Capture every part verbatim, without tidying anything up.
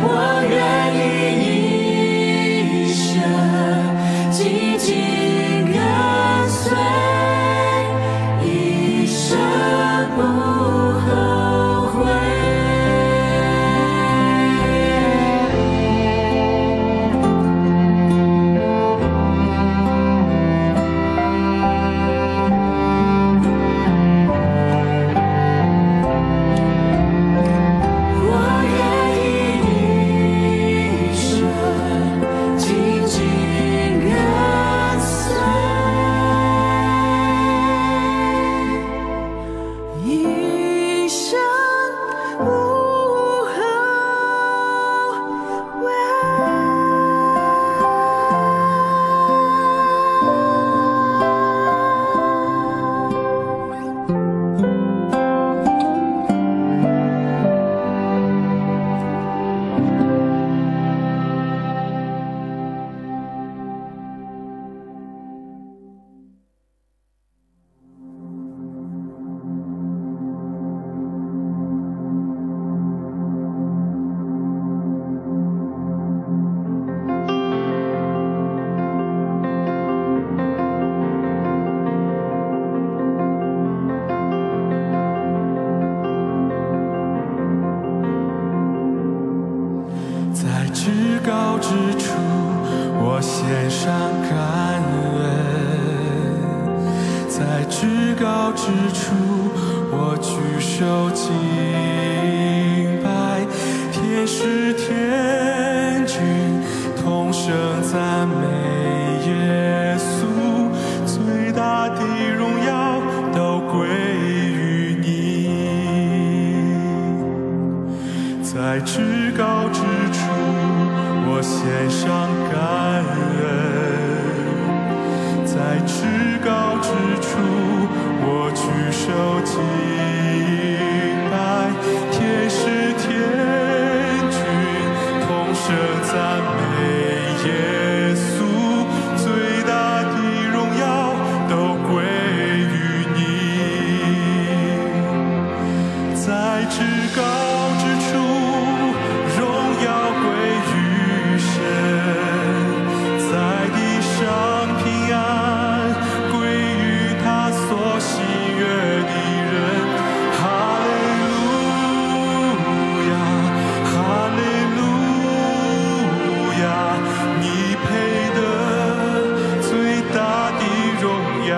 我愿意一生紧紧跟随，一生不后悔。我愿意一生紧紧跟随，一生不后悔。在至高之处，我献上感恩。在至高之处，我举手敬拜。天使天军同声赞美耶稣，最大的荣耀都归于你。 在至高之处，我献上感恩。在至高之处，我举手敬拜。天使天军同声赞美耶稣，最大的荣耀都归于你。 在至高之处，荣耀归于神，在地上平安归于他所喜悦的人。哈利路亚，哈利路亚，你配得最大的荣耀。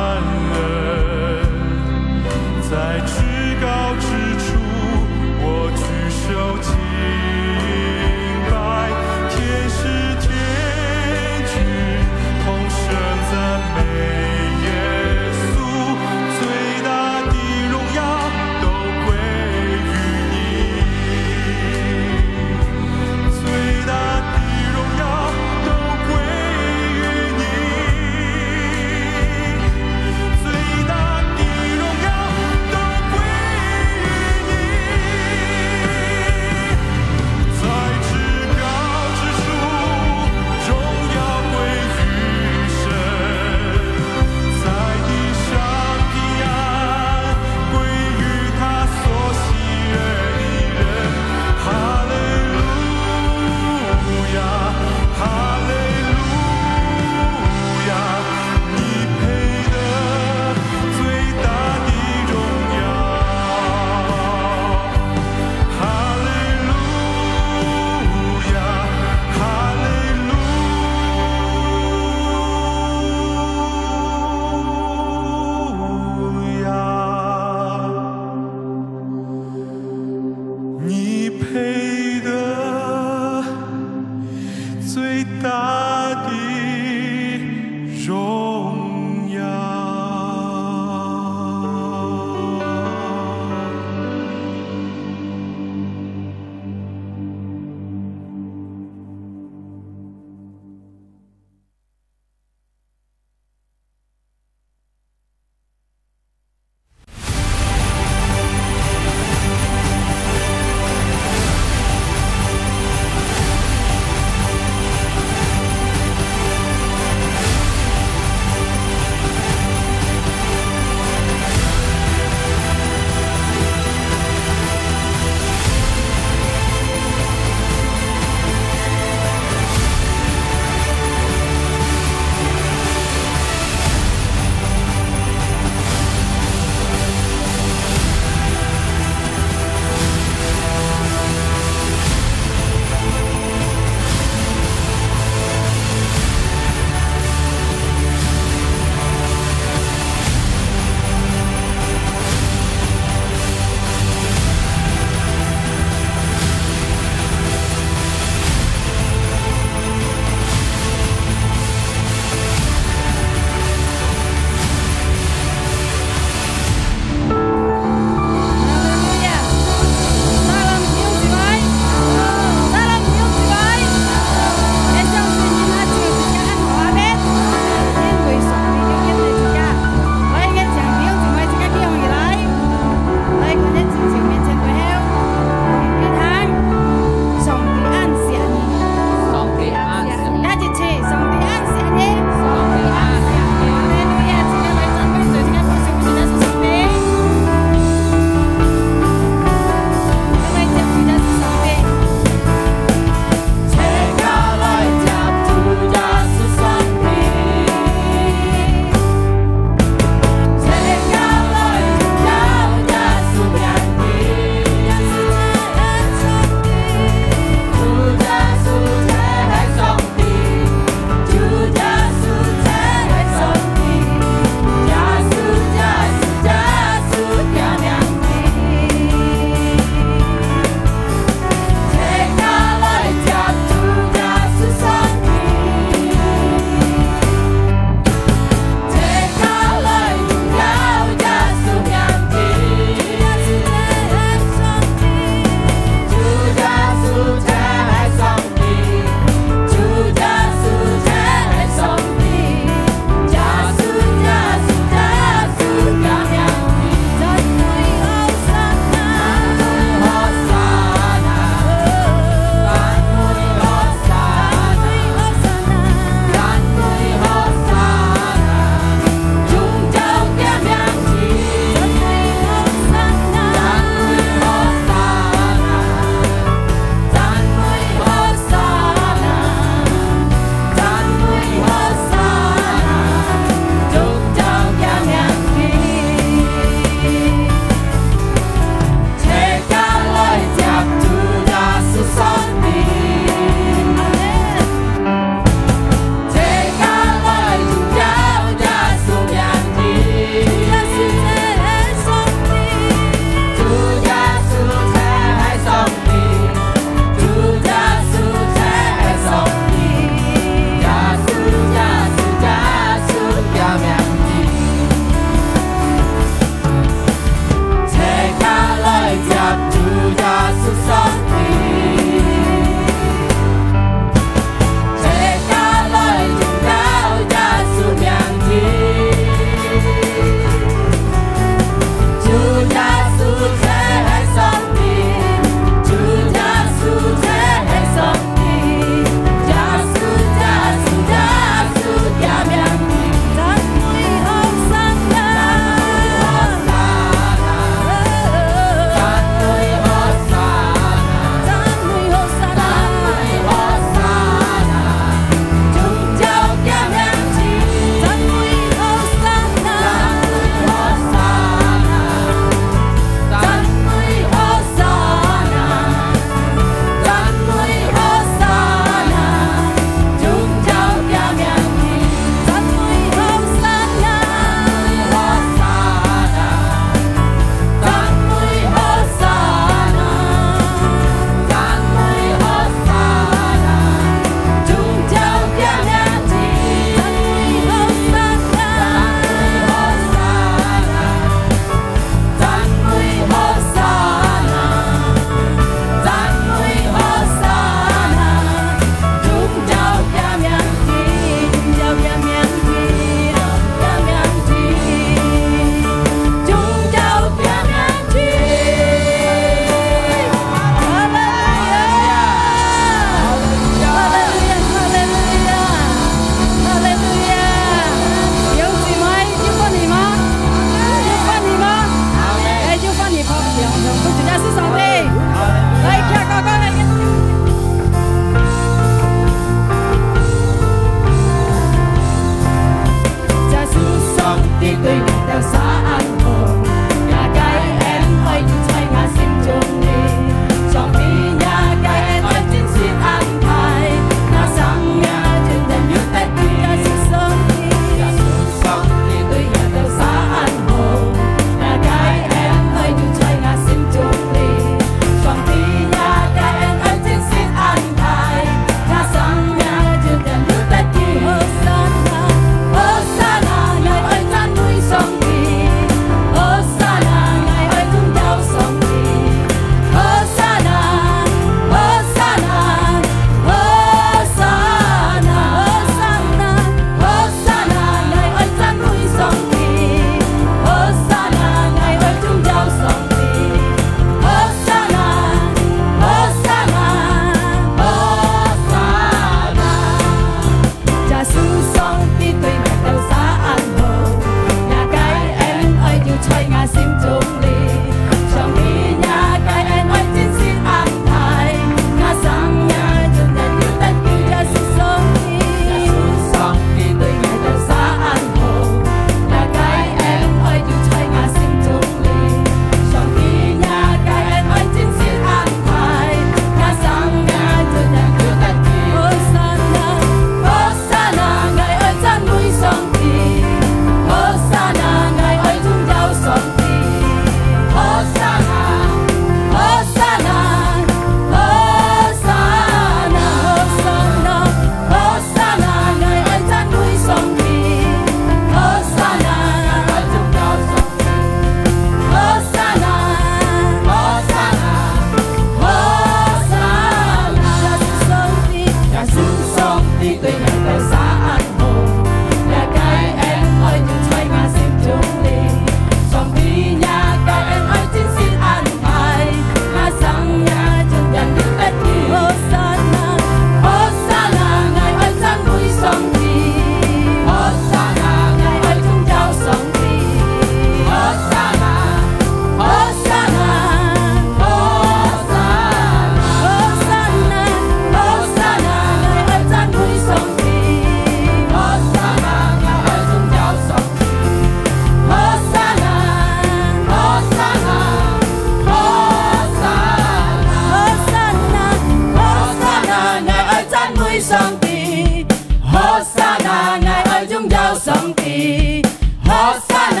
上帝，和散那，𠊎愛榮耀上帝，和散那，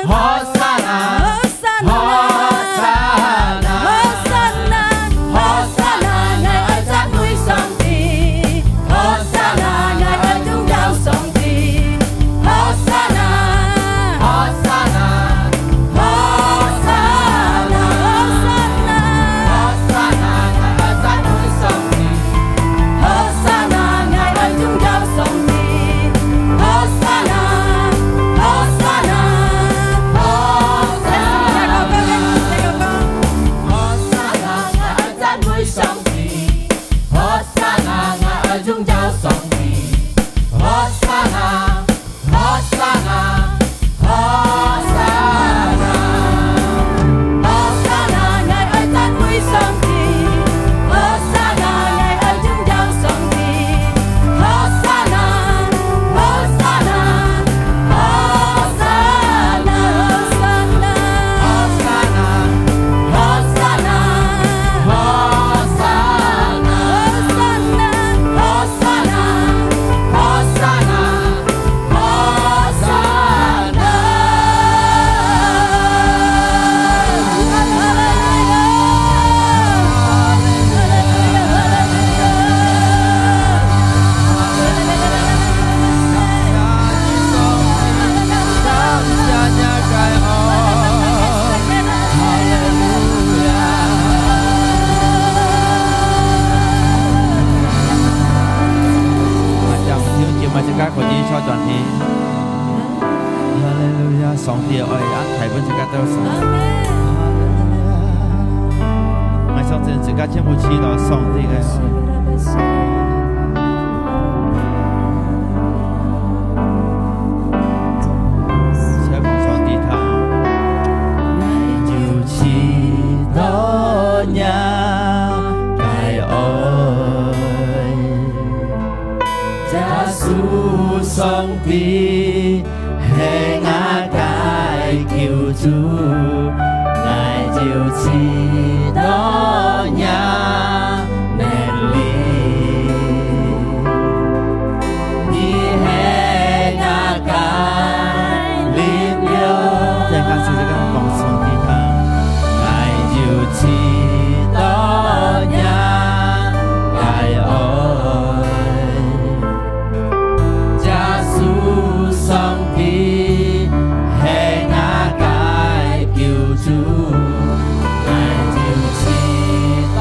和散那，和散那，和散那，和散那，和散那，𠊎愛讚美上帝，和散那，𠊎愛榮耀上帝。 和散那，和散那，和散那，和散那，和散那，𠊎愛讚美上帝。和散那，𠊎愛榮耀上帝。和散那，和散那，和散那，和散那，𠊎愛讚美上帝。和散那，𠊎愛榮耀上帝。和散那， 和散那，和散那，和散那，𠊎愛讚美上帝。和散那，𠊎愛榮耀上帝。和散那，和散那，和散那，和散那，和散那，和散那，和散那，和散那，和散那。 和散那，和散那。哈利路亚，哈利路亚，哈利路亚，哈利路亚。感谢你，上帝，感谢你个爱。哈利路亚。 嘛，將弟兄姊妹自家可以坐轉去。哈利路亞，上帝个愛恁大分自家得著。哈利路亞。𠊎相信自家全部知道上帝个愛。請講上帝聽。𠊎有幾多若个愛。 耶穌上帝係𠊎个救主，𠊎有幾多若能力，你係𠊎个力量。再一次，再一次講上帝聽。𠊎有幾多若个愛。 耶穌上帝係𠊎个救主，𠊎有幾多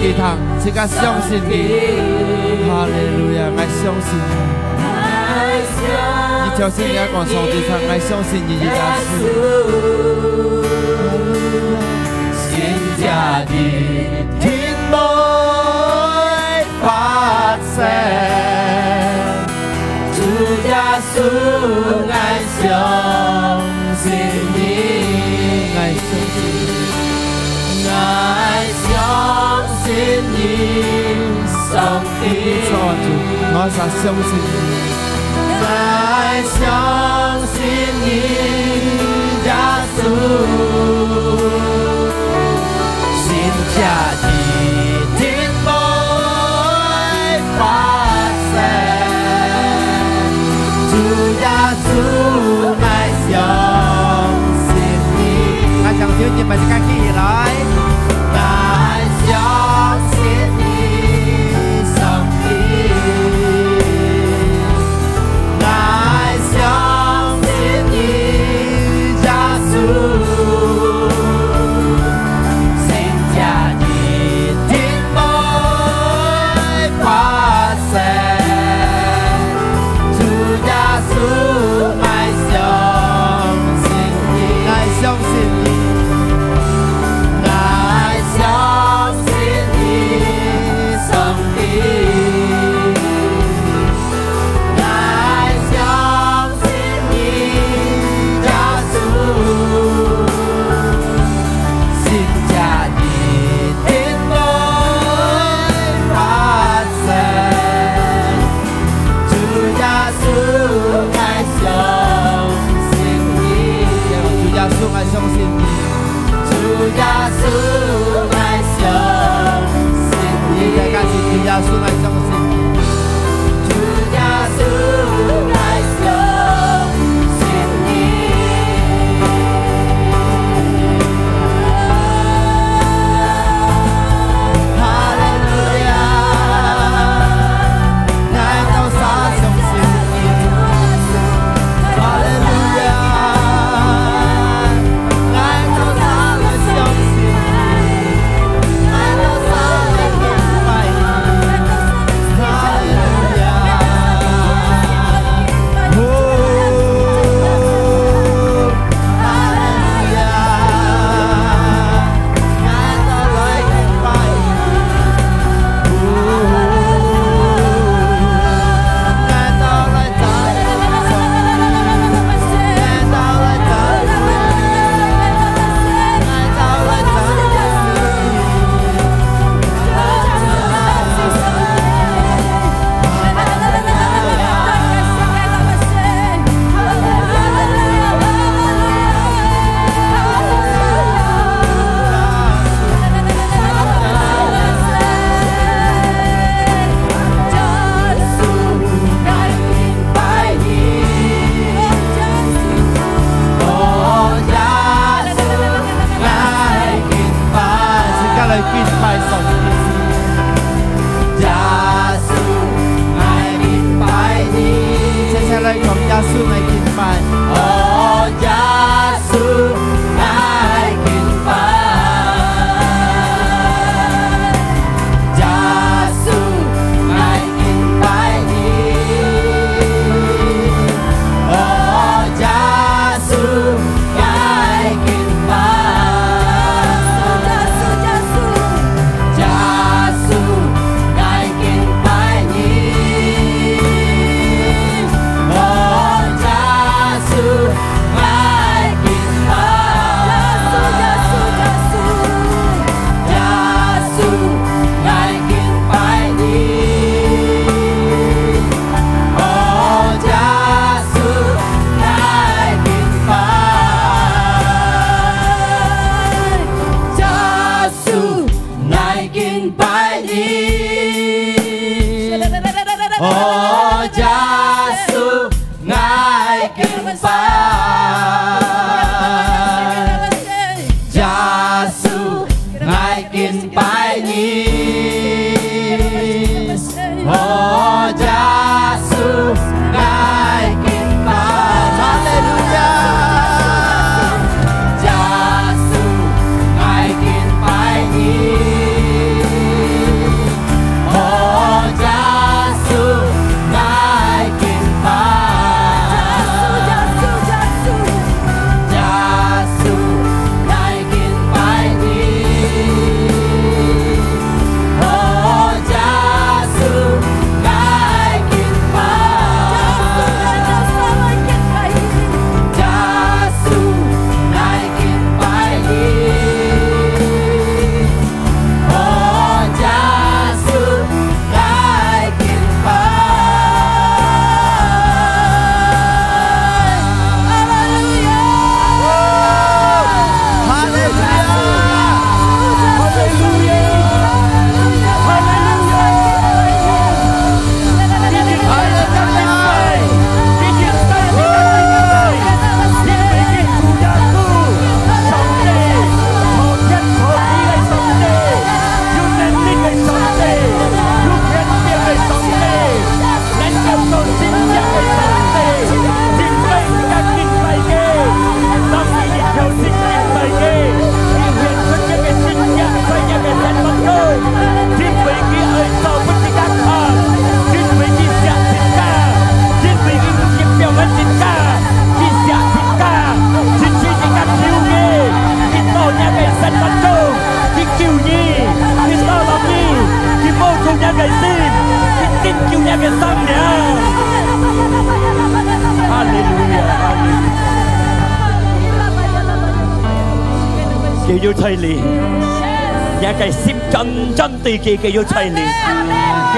你聽，自家相信你。哈利路亞，𠊎相信你。你朝晨你也講，上帝聽，𠊎相信你，耶穌。不錯啊，主，𠊎也相信你。𠊎相信你，大家起來。佢有在這。若个心專專對佢，佢有在這。佢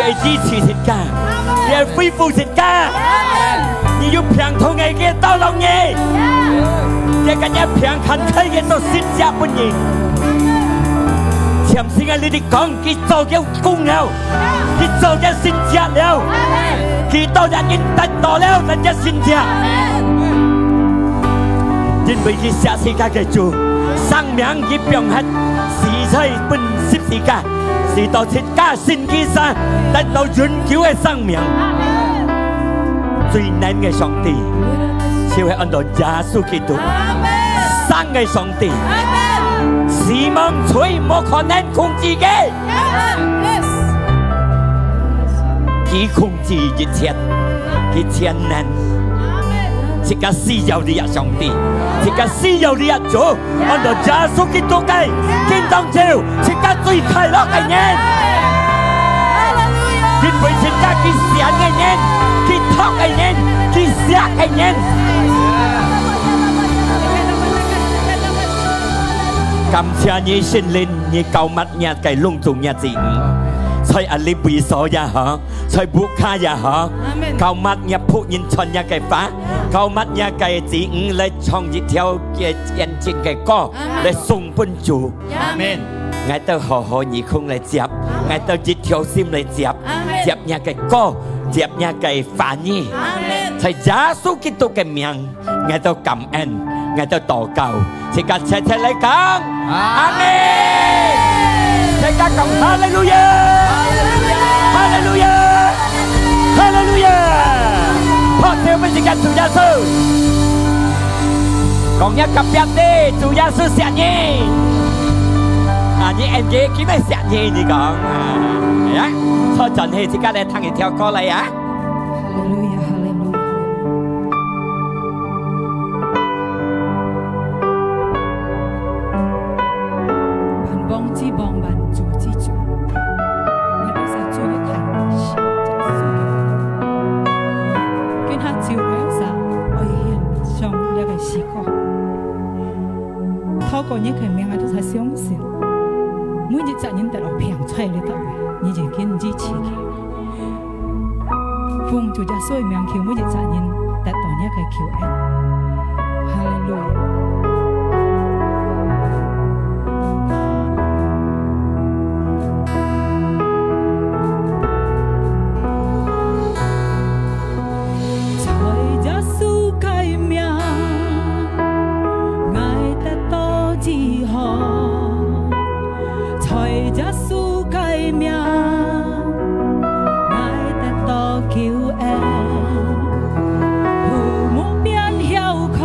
愛醫治自家，佢愛恢復自家。你有病痛个，佢愛tolong你。佢个若病看開，佢做神蹟分你。全心个你講，佢做个 功了，佢做个神蹟了，佢到這人得到了，人个神蹟。因為佢惜自家个主，生命佢放下，死在分十字架，使到自家信佢，得到永久个生命。最能个上帝，就係安到耶穌基督，生个上帝，死亡罪無可能控制佢。 佢控制一切，佢全能。自家需要你啊，上帝！自家需要你啊，主！安到耶穌基督个，今當晝，自家最快樂个人！因為自家佢選个人，佢讀个人，佢惜个人。感謝你，聖靈，你膏抹 若个攏總若子女，在阿里位所也好，在屋下也好，阿門。膏抹若僕人傳若个話，膏抹若个子女來唱一條个見證个歌，阿門。來送分主。阿門。𠊎兜好好耳空來接，阿門。𠊎兜一條心來接，阿門。接若个歌，接若个話語，阿門。在耶穌基督个名。 𠊎兜感恩，𠊎兜禱告，自家齊齊來講，阿門！齊家講哈利路亞！哈利路亞！哈利路亞！拍手分自家主耶穌！講若隔壁个，主耶穌惜你！啊，你恩个，佢乜惜你，你講。哎呀，坐轉去，自家來聽一條歌來呀！ 哈利路亞，哈利路亞，哈利路亞。萬王之王，萬主之主，𠊎兜儕主，你看，是耶穌。今下就𠊎兜儕愛獻上這个詩歌。透過你个名，𠊎兜儕相信，每一隻人得到平安在你兜，你已經醫治佢。 奉主耶穌个名求，每一隻人得到若个救恩。哈利路亞！在耶穌个名，𠊎得到醫好。 在耶穌个名，𠊎得到救恩，父母變曉哭。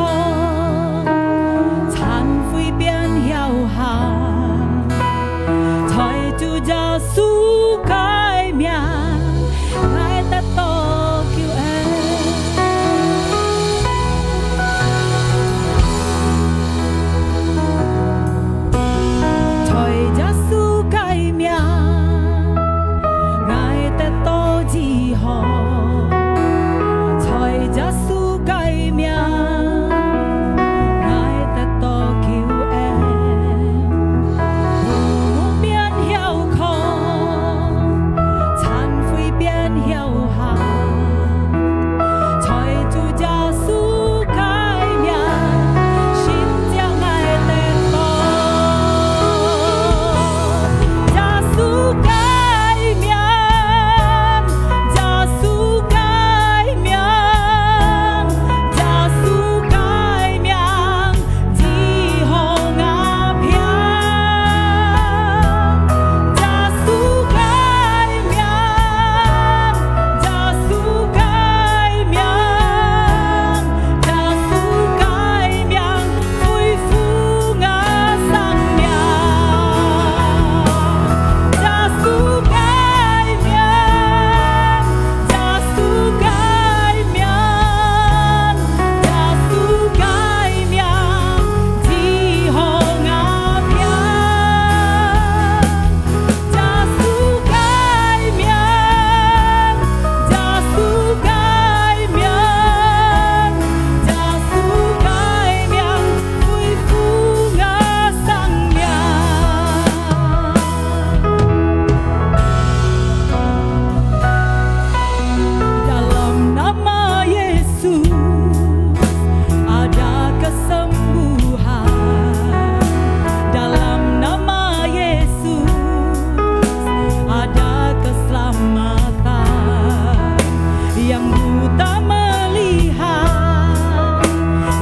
Tak melihat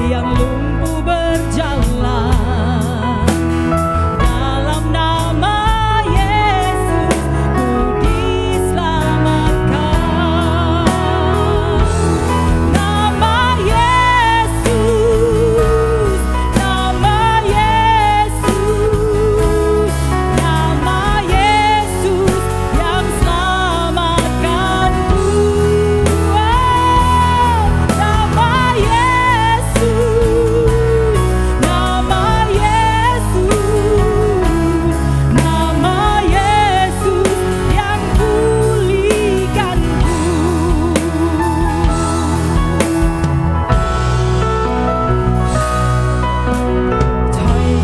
yang lumpuh berjalan. Dalam nama Yesus, ku diselamatkan. Nama Yesus, nama Yesus, nama Yesus yang selamatkanku. Nama Yesus, nama Yesus, nama Yesus yang pulihkanku. 在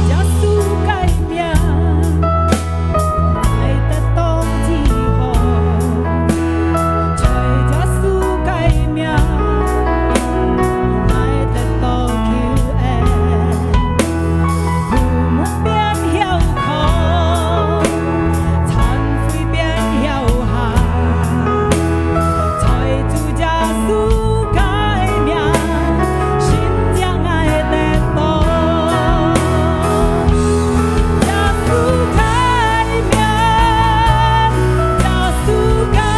耶穌个名， 𠊎得到醫好，在耶穌个名，𠊎得到救恩。瞨目變曉看，殘廢變僥倖，在主耶穌个名， 心情𠊎得到。耶穌个名，耶穌个名，耶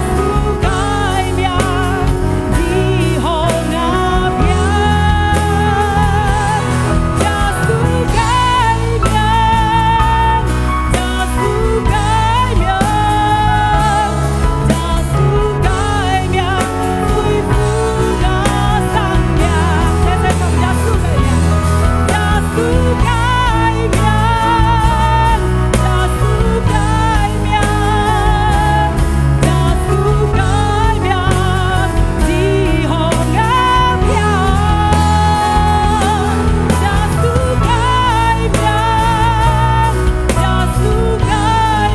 穌个名，醫好𠊎病。耶穌个名，耶穌个名， 耶穌个名，恢复𠊎生命。再，再唱耶穌个名，耶穌个名，耶穌个名，耶稣个名，医好𠊎病。耶稣个名，耶稣个名，耶稣个名，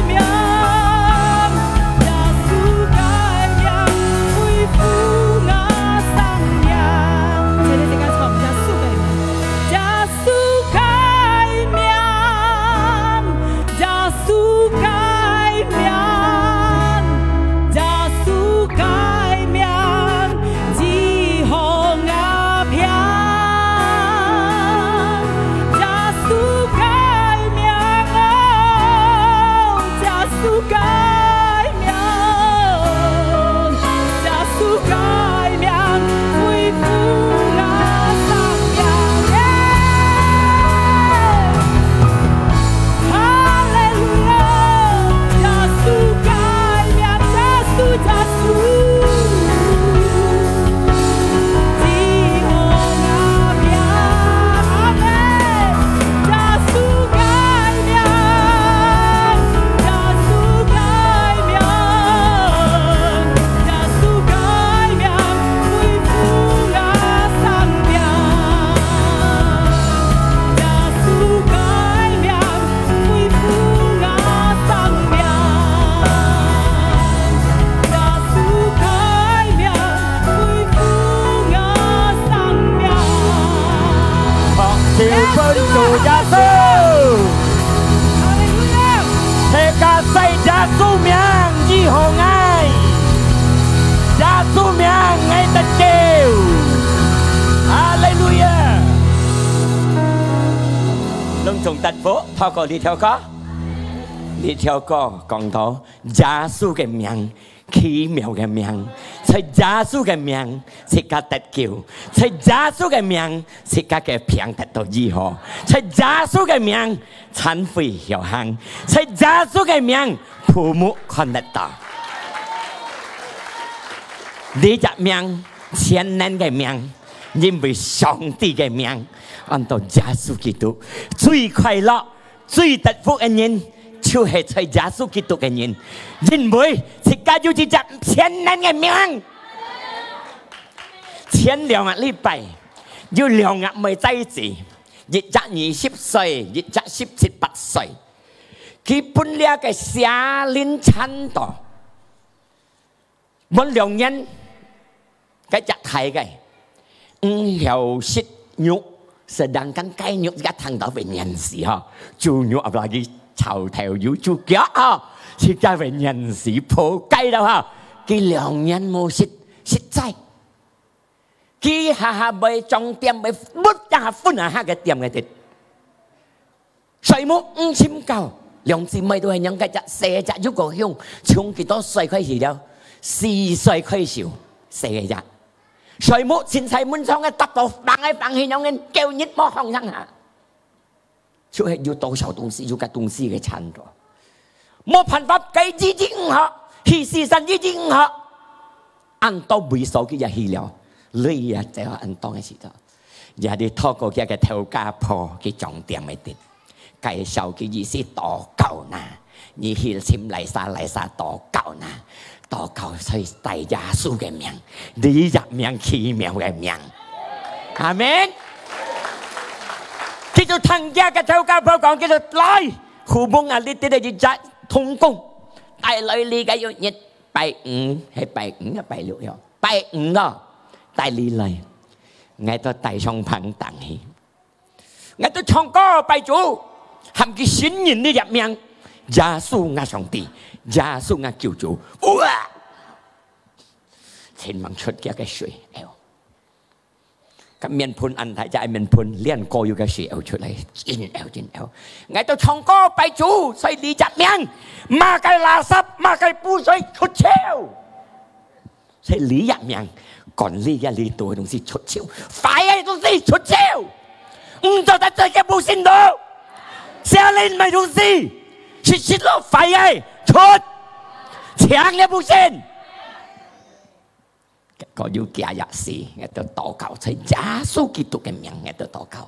恢复𠊎生命。再，再，再唱耶稣个名，耶稣个名。 耶稣个名，耶稣个名，医好𠊎病。耶稣个名哦，耶稣个名，耶稣个名，恢复𠊎生命。耶！ 哈利路亚！耶稣个名，耶稣，耶稣，医好𠊎病。阿门。耶稣个名，耶稣个名，耶稣个名，恢复𠊎生命。 耶稣个名恢复𠊎生命，耶稣个名恢复𠊎生命。好，就分主耶稣。哈利路亚！大家在耶稣名医好𠊎，耶稣名𠊎得救。哈利路亚！ 攏總得福，透過這條歌，這條歌講到耶穌个名，奇妙个名，在耶穌个名，自家得救，在耶穌个名，自家个病得到醫好，在耶穌个名，殘廢曉行，在耶穌个名，瞨目看得到。這隻名，全能个名，因為上帝个名，安到耶穌基督，最快樂、 最得福个人，就係在耶穌基督个人，因為自家有一隻全能个名。前兩個禮拜，有兩個妹崽子，一隻二十歲，一隻十七八歲。佢分這个邪靈纏到， 滿兩年，該隻大个，毋曉食肉，sedangkan該肉自家聽到會黏死吼，豬肉啊，來去炒豆油豬腳吼，自家會黏死，破戒了吼。佢兩年無食，食齋。佢下下會裝店，會分一下分啊下个店个得。睡目毋尋覺，兩姊妹都係仰个隻，細个隻又過凶，從幾多歲開始了？四歲開始，細个隻。睡目清彩門窗个，搭到放來放去，仰个叫日無放上下。 就係有多少東西，有个東西个牽著。無辦法，該醫治毋好，去西山醫治毋好，恁多位所佢也去了，累也走恁多个時候，也得透過佢个頭家婆去裝店个得，介紹佢意思禱告啦，你去尋來啥來啥禱告啦，禱告所以帶耶穌个名，你一命奇妙个命。阿門。 佢就聽佢个頭家婆講，佢就來，呼蒙啊，你得了一隻童工，帶來你个有日拜五，係拜五啊，拜六喲，拜五咯，帶你來，𠊎都帶上棚頂去，𠊎都唱歌拜主，喊佢信任你个名，耶穌𠊎上帝，耶穌𠊎救主，哇！親望出佢个水，哎喲！ 个面盆恁大隻个面盆，連過有个水漚出來，真漚，真漚。𠊎都唱歌拜主，所以你隻名，麼个垃圾，麼个污水出走。所以你隻名，管理个你多个東西出走，壞个東西出走，毋做得做个無信徒，邪靈个東西，食食落壞个出，強个無信。 結果有幾日時，𠊎都禱告，在耶穌基督个名，𠊎都禱告。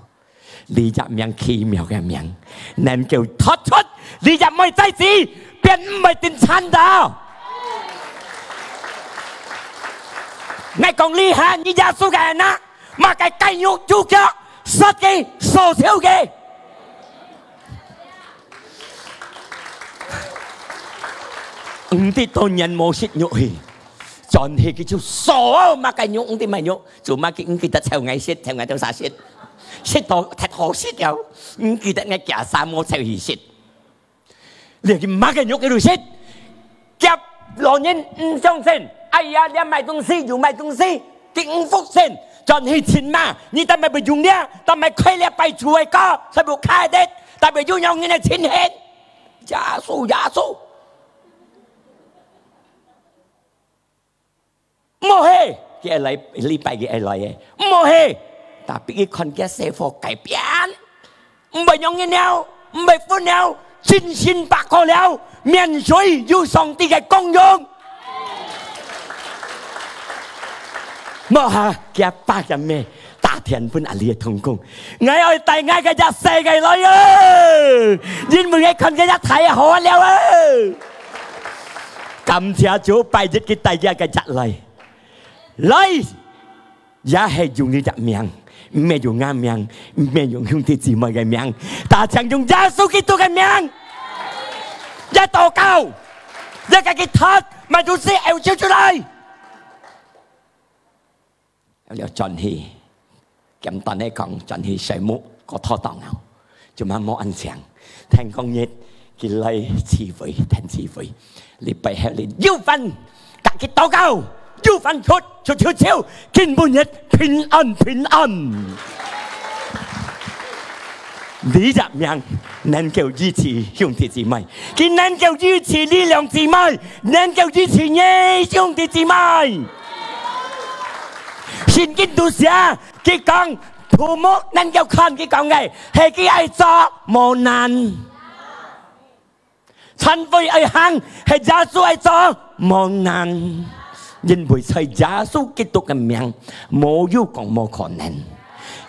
你隻名奇妙个名，能夠脫出你隻妹崽子，變毋會定慘到。𠊎講你喊你耶穌个人啊，麼个雞肉豬腳，殺佢，燒燒佢。 毋知多年無食肉去，轉去佢就所有麼个肉，毋知麼肉，做麼个毋記得湊𠊎食，湊𠊎兜儕食，食到忒好食了，毋記得𠊎寄衫無湊去食。你去麼个肉佢都食，夾老人毋相信，哎呀，這買東西又買東西，佢毋服信，轉去尋嘛，你但係會用這，但係開這拜主个歌，全部開得，但係有樣人个親戚。 耶穌，耶穌。毋好去，佢愛來，禮拜佢愛來个，毋好去。Tapi佢看佢个生活改變，毋會用飲料，毋會分了，精神百過了，面水有上帝个光榮。 無下，佢阿爸佢阿姆打電分阿里个同工，𠊎愛帶𠊎个一世个來啊！因為𠊎看佢一太好了啊！感謝主，拜一佢帶佢个一來，來，也係用你隻名，毋係用𠊎名，毋係用兄弟姊妹个名，但淨用耶穌基督个名，一禱告，一个佢讀，買東西愛笑出來。 了轉去，簡單个講，轉去睡目，過拖檔了，就慢慢安詳。天光日，佢來聚會，聽聚會，禮拜後日有飯，甲佢禱告，有飯出，出，出，出，今晡日平安，平安。 你隻名能夠醫治兄弟姊妹，佢能夠醫治你兩姊妹，能夠醫治你兄弟姊妹。聖經都寫，佢講，父母能夠看佢講个，係佢愛做無難。 懺悔愛行，係耶穌愛做，無難。因為在耶穌基督个名，無有講無可能。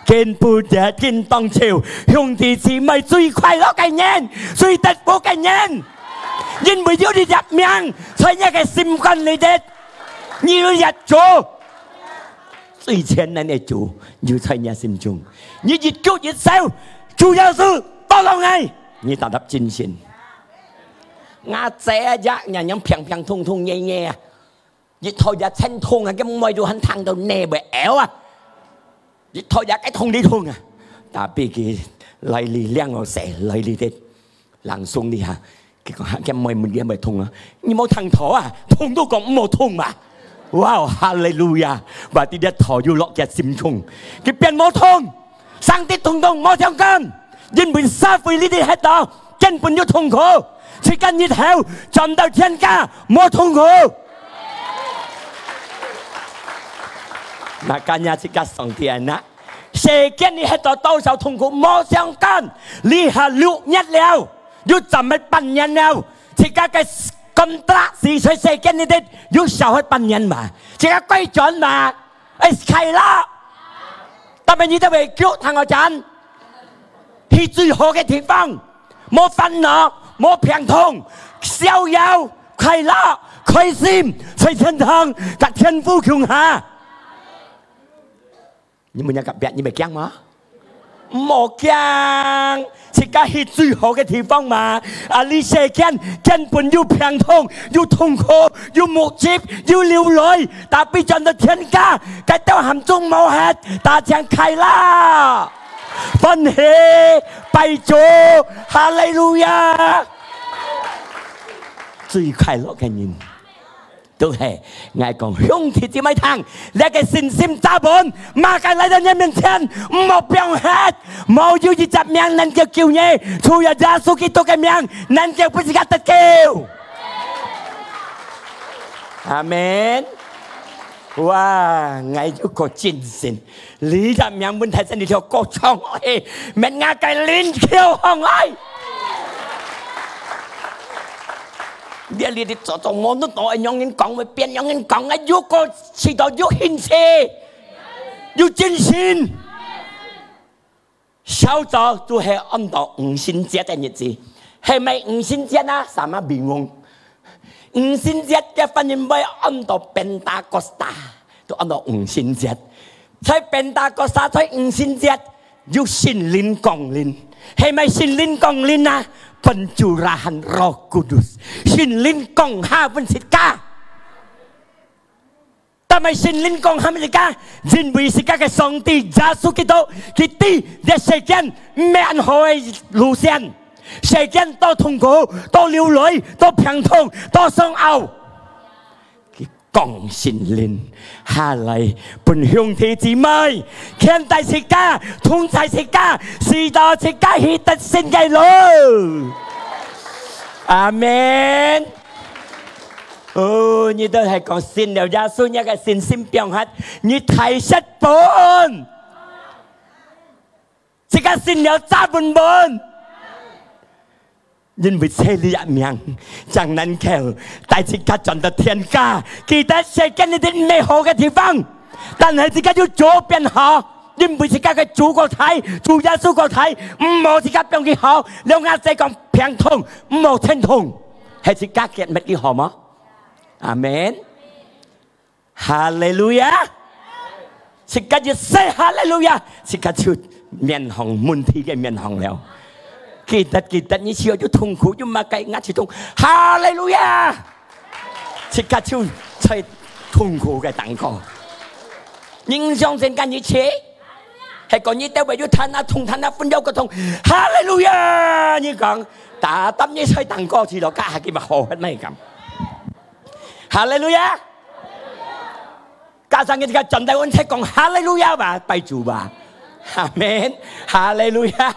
今晡日，今當晝，兄弟姊妹最快樂个人，最得福个人，因為有你隻名，在你个心肝裡底，你有一主。 最全能个主，有在你心中。你一舉一手，主耶穌，tolong𠊎，你達到盡心。𠊎姐啊，也，也，也平平通通，nhẹ nhẹ啊。一到也疼痛啊，个妹都還疼到你會噭啊。一到也該痛哩痛啊。Tapi佢來哩，兩個細，來哩的，langsung哩哈。佢講：「哈，佢妹問你係毋係痛啊？你無聽到啊？痛都講毋好痛嘛。」哇，哈利路亞！話知這頭又落佢心中，佢變無痛。上帝同講無相干，因為社會裡底歇到，根本有痛苦。自家日後轉到天家，無痛苦。Makanya自家上帝啊，世間裡歇到多少痛苦，無相干。這下六月了，又站係半年了，自家个contract係在世間裡底，又少係半年嘛，自家改轉嘛，愛快樂。但係你兜會腳行个轉，去最好个地方，無煩惱，無病痛，逍遙、快樂、開心，在天堂，佮天父共下。你問若隔壁，你會驚嗎？毋好驚，自家去最好个地方嘛。啊，這世間根本有病痛，有痛苦，有目汁，有流淚，tapi轉到天家，該兜喊中無忒，大家快樂，歡喜，拜主，哈利路亞！最快樂个人。 都係，𠊎講兄弟姊妹聽，這个信心紮穩，麼个來到你面前，毋好放忒，無有一隻名能夠救你，除了耶穌基督个名，能夠分自家得救。阿門。哇，𠊎有個精神，這隻名問題真係跳高唱，嘿，免𠊎个靈跳上來。 你，你，你做，做無，你，你愛仰般講，會變仰般講啊！有個時代有興趣，有精神。韶早就係安到五旬節个日子，係毋係五旬節啊？Sama bingung。五旬節个翻譯會安到Pentakosta，就安到五旬節。在Pentakosta，在五旬節， 有聖靈降臨，係毋係聖靈降臨啊？Pencurahan Roh Kudus，聖靈降下分自家。但係聖靈降下分自家，因為自家个上帝耶穌基督，佢知這世間毋係恁好个路線，世間多痛苦，多流淚，多病痛，多傷害。 佢降聖靈下來，分兄弟姊妹牽帶自家，同在自家，使到自家去得勝个路。阿門。哦，你兜係講信了耶穌，你个信心放忒，你大蝕本。 自家信了紮穩穩。因為這裡个名，正能夠帶自家轉到天家。記得世間一定毋係好个地方，但係自家有主變好，因為自家个主過大，主耶穌過大，毋好自家放佢好。了𠊎再講病痛，毋好疼痛，係自家結乜佢好無？阿門。 哈利路亞！自家一說哈利路亞，自家就面向問題个面向了。記得，記得，你需要有痛苦，有麼个，𠊎就痛，哈利路亞！自家就在痛苦个當中。你相信，跟你去，係講你兜會有疼啊，痛疼啊，分了个痛，哈利路亞！你講，打打你在當中去了，該下佢嘛好，係毋係咁？哈利路亞！ 加上佢自家轉到阮才講哈利路亞吧，拜主吧。阿門，哈利路亞。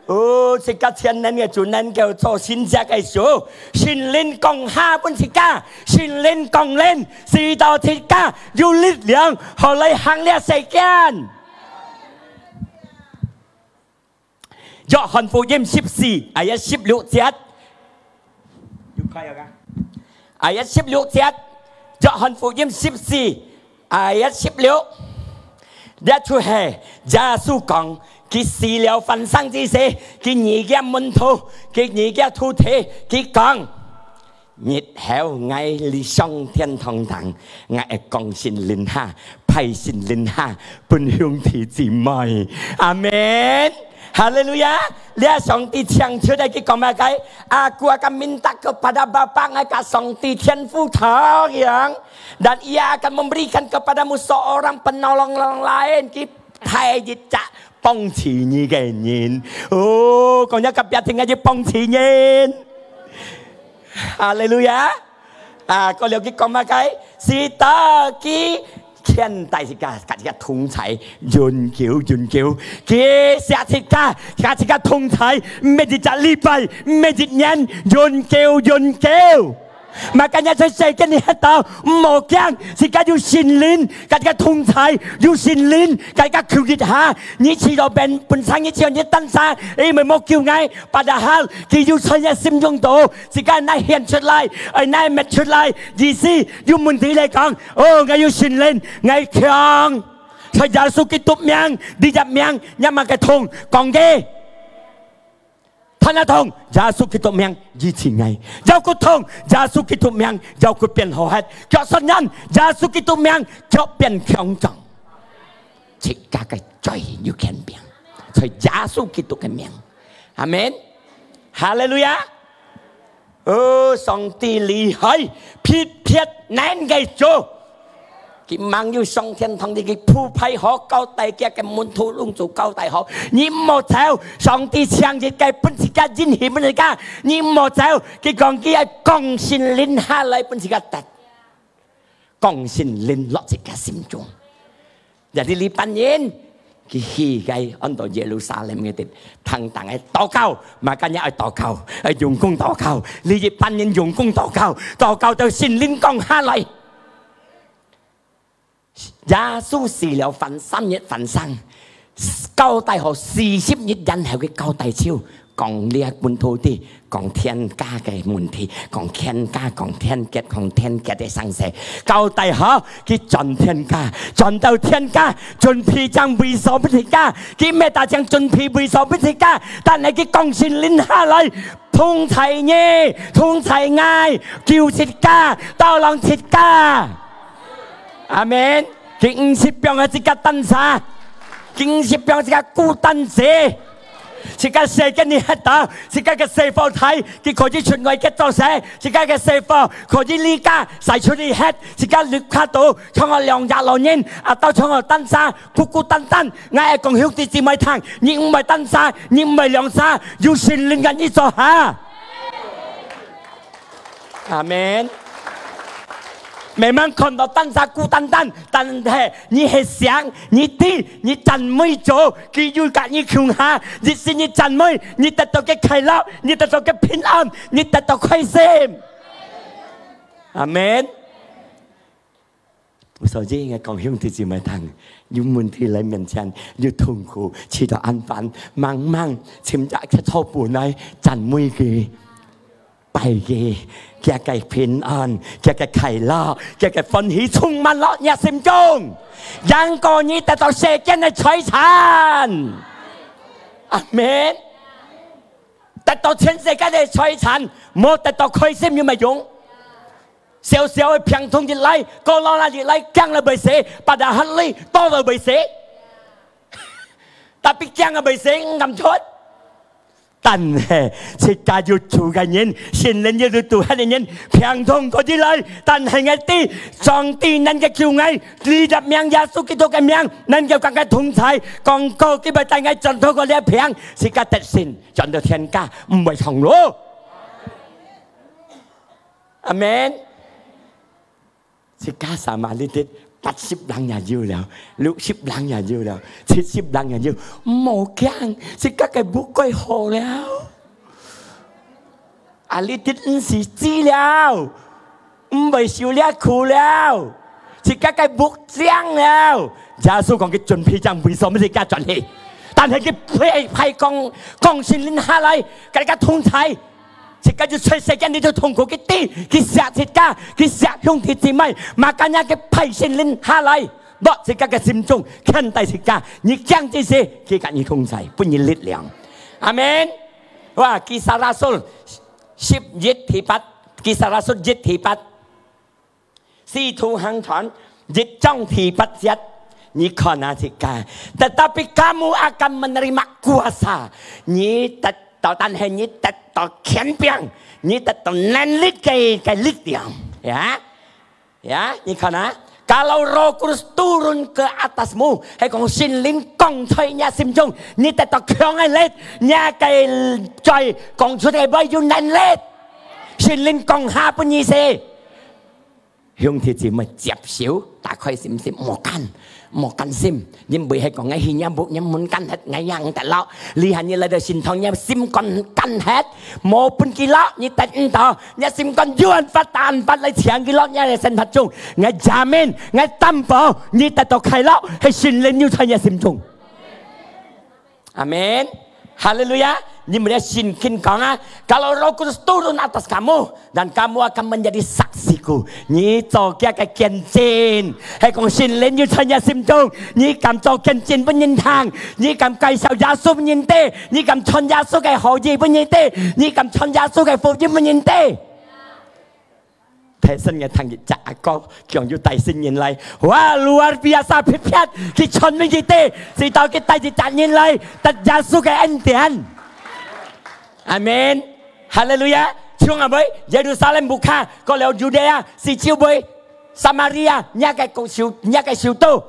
哦，自家全能个主能夠做神蹟个主，聖靈降下分自家，聖靈降臨，使到自家有力量，好來行這世間。約翰福音十四，ayat十六節。有看到嗎？Ayat十六節，約翰福音十四，ayat十六。這就係耶穌講，佢死了翻生之時，佢二个門徒，佢二个徒弟，佢講： 日後𠊎裡上天堂頂，𠊎會降聖靈下，派聖靈下，分兄弟姊妹。阿門。哈利路亞！這上帝請出來，佢講麼个？Aku akan minta kepada Bapa，𠊎佮上帝天父討樣，dan Ia akan memberikan kepadamu seorang penolong yang lain。佢派一隻幫助你个人。哦，講若隔壁聽，𠊎就幫助人。哈利路亞！啊，過了佢講麼个？使到佢牽帶自家，佮自家同在，永久，永久。佢惜自家，佮自家同在，毋係一隻禮拜，毋係一年，永久，永久。Makanya在世間裡歇到，毋好驚，自家有聖靈，佮自家同在，有聖靈，佮自家求一下。你試著本，本身你試著你單儕，因為無救𠊎，padahal佢有在你心中肚，自家愛拿顯出來，愛拿搣出來，意思有問題來講，哦，𠊎有聖靈，𠊎強。在耶穌基督名，你个名，若麼个痛，講佢。 頭那痛，耶穌基督名醫治𠊎；腰骨痛，耶穌基督名腰骨變好忒；腳痠軟，耶穌基督名腳變強壯。自家个罪有權柄，在耶穌基督个名。阿門。哈利路亞！哦，上帝厲害，別別能个做。 佢吂有上天堂裡，佢鋪排好，交代佢个門徒攏做交代好。你毋好走，上帝請一个分自家，應許分自家，你毋好走。佢講佢愛降聖靈下來分自家得，降聖靈落自家心中。Jadi這班人，佢去个安到耶路撒冷个地，同等个禱告，makanya愛禱告，愛用功禱告。這一班人用功禱告，禱告到聖靈降下來。 耶穌死了，還三日還生，交代好四十日然後佢交代就講這本土地，講天家个問題，講天家，講天結，講天結个生死，交代好，佢轉天家，轉到天家，準備正位所分自家，佢毋係單淨準備位所分自家，但係佢降聖靈下來，同在你，同在𠊎，救自家，到讓自家。 阿門。佢毋識放下自家單儕，佢毋識放下自家孤單仔。自家世間裡歇到，自家个細伙大，佢可以出外去做事，自家个細伙可以離家，使出去歇，自家留下到，像个兩隻老人，啊，到像个單儕，孤孤單單。𠊎愛講兄弟姊妹聽，你毋係單儕，你毋係兩儕，有聖靈个你做下。 阿門。Memang看到單儕孤單單，但係你係想，你知，你讚美主，佢有佮你共下，一時你讚美，你得到个快樂，你得到个平安，你得到開心。阿門。 所以𠊎講兄弟姊妹聽，有問題來面前，有痛苦，試到恁煩，猛猛尋找佢坐本來讚美佢，拜佢，佢个平安，佢个快樂，佢个歡喜充滿落你心中，贏過你得到世間个財產。阿門。得到全世界个財產，無得到開心有麼用？ 小小个病痛一來，corona一來，驚了會死，padahal鐳多了會死。Tapi驚了會死，毋敢出。但係自家有主个人，聖靈有堵堵个人，病痛過一來，但係𠊎知，上帝能夠救𠊎，你个名，耶穌基督个名，能夠佮𠊎同在，講過佢會帶𠊎戰勝過這病，自家得勝，轉到天家，毋會痛咯。 阿門。自家sama裡肚八十零也有了，六十零也有了，七十零也有，毋好驚，自家个屋蓋好了。啊，裡肚毋使死了，毋會受這苦了，自家个屋靚了。耶穌講佢準備正位所，毋使自家轉去，但係佢派，派降，降聖靈下來，佮自家同在。 自家就在世間裡肚痛苦，佢知，佢惜自家，佢惜兄弟姊妹，makanya佢派聖靈下來，落自家个心中，牽帶自家，你驚之時，佢佮你同在，分你力量。阿門。哇，Kisah Rasul十一第八，Kisah Rasul一第八。 使徒行傳一章第八節，你看啊，自家，tetapi kamu akan menerima kuasa，你得到，但係你得到權柄，你得到能力个，个力量，ya，ya，你看啊，kalau Roh Kudus turun ke atasmu，係講聖靈降在你心中，你得到強个力，你个嘴講出个話有能力。聖靈降下分你時，兄弟姊妹接受，打開心心，莫干，莫干心，因為係講𠊎去若屋若門關忒，𠊎也毋得落。這下你來到聖堂，若心肝關忒，無分佢落，你得毋到，若心肝有辦法，打辦法來請佢落若个生活中。𠊎jamin，𠊎擔保，你得到快樂，係聖靈有在若心中。 Amin. Haleluya. Ini melihat Shinkin kong ah, kalau Roh Kudus turun atas kamu, dan kamu akan menjadi saksiku. 你做佢个見證，係講聖靈有在若心中，你敢做見證分人聽，你敢介紹耶穌分人知，你敢傳耶穌个好意分人知，你敢傳耶穌个福音分人知。 大聲个聽一隻阿哥，強有大聲音來，哇，luar biasa，撇撇，佢傳分佢知，直到佢帶一隻人來，得耶穌个恩典。阿門。哈利路亞。從阿尾，耶路撒冷buka，過了Yudea，四周圍，Samaria，若个國首，若个首都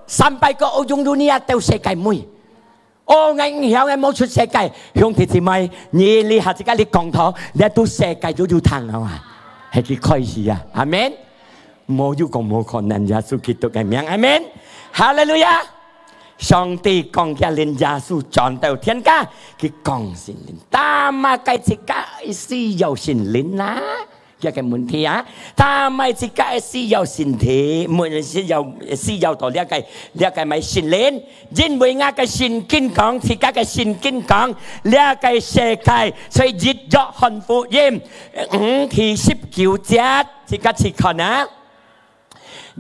，sampai ke ujung dunia，到世界尾。 哦，𠊎毋曉，𠊎無出世界。兄弟姊妹，你這下自家你講道，這都世界都有聽啊，係佢開始啊。阿門。無有講無可能，耶穌基督个名，阿門。哈利路亞。上帝講佢領耶穌轉到天家，佢講聖靈，但係自家需要聖靈啦。 這个問題啊，但係自家个需要身體，毋需要，需要到這个，這个麼个聖靈，因為𠊎个聖經講，自家个聖經講，這个世界，所以一約翰福音五第十九節，自家去看啊。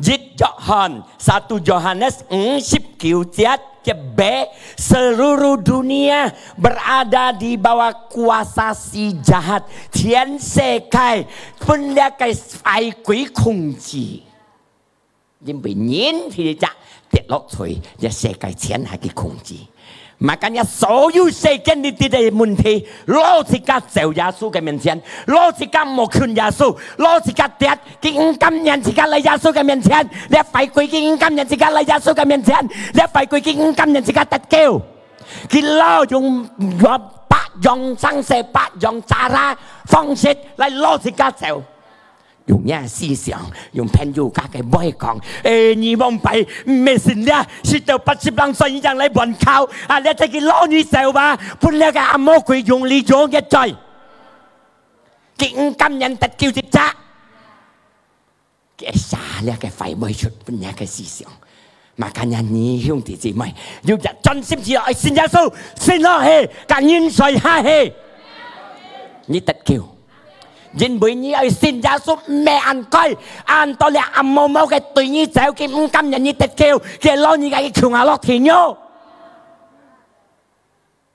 一約翰，satu Yohanes五十九節， Kebe, seluruh dunia berada di bawah kuasa si jahat. 全世界分這个壞鬼控制。因為人第一隻跌落罪，這世界全係佢控制。Makanya所有世間裡底个問題，摎自家走耶穌个面前，摎自家無近耶穌，摎自家跌，佢毋甘願自家來耶穌个面前，這壞鬼佢毋甘願自家來耶穌个面前，這壞鬼佢毋甘願自家得救。 佢摎用，用百樣方式、百樣cara、方式來摎自家走。用若思想，用朋友家个話講，誒，你往擺毋係信這，食到八十零歲已經來換教，啊，這就佢摎你走吧，分這个阿魔鬼用你用个罪。佢毋甘願得救一隻。 佢會寫這个壞話出分這个思想。Makanya你兄弟姊妹，有隻專心只愛信耶穌，信落去，甲人睡下去，你得救。因為你愛信耶穌，毋係恁該，恁多這暗毛毛个對你走，佢毋甘願你得救，佢摎你个窮啊落地獄。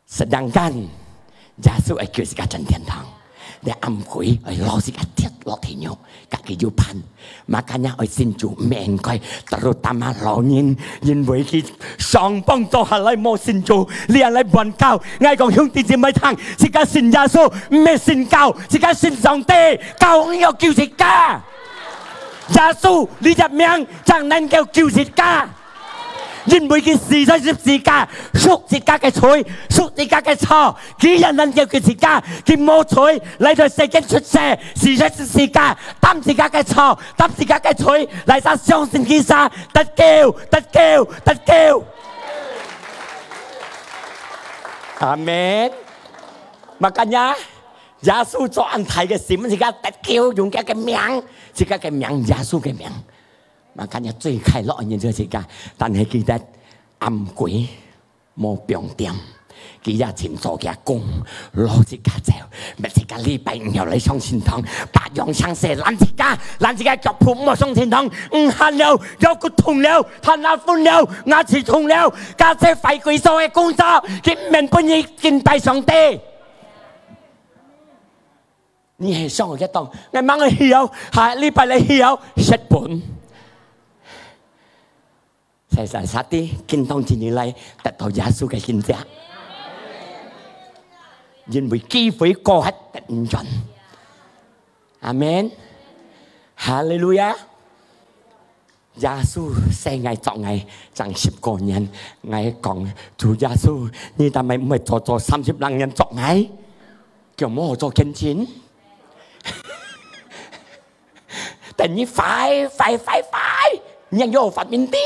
Sedangkan耶穌愛救自家轉天堂，這暗鬼愛摎自家跌落地獄，家己有伴。Makanya愛信主，毋應該terutama老人，因為佢上班做下來無信主，你還來換教。𠊎講兄弟姊妹聽，自家信耶穌，毋係信教，自家信上帝，教會愛救自家。耶穌，你隻名正能夠救自家。 因為佢死在十字架，贖自家个罪，贖自家个錯，佢也能夠救自家，佢無罪，來到世間出世，死在十字架，擔自家个錯，擔自家个罪，來儕相信佢儕，得救，得救，得救。阿門。Makanya，耶穌做恁大个事，自家得救，用佢个名，自家个名，耶穌个名。 Makanya最快樂个人就係自家，但係記得暗鬼無放點，佢也盡做佢个工，摎自家走，乜自家禮拜五要來上聖堂，八樣聲勢攔自家，攔自家腳步毋好上聖堂，毋行了，腰骨痛了，攤下昏了，牙齒痛了，加這壞鬼所个工作，佢毋免分你敬拜上帝。 你係想个當，𠊎吂愛去哦，下禮拜來去哦，蝕本。細細煞啲，今當今日來得到耶穌个恩典。因為機會過忒得毋轉。阿門。哈利路亞。 耶穌使𠊎作𠊎，正十過年，𠊎講，主耶穌，你但係毋係做做三十零年作𠊎，叫無做見證。你壞壞壞壞，你又發明的，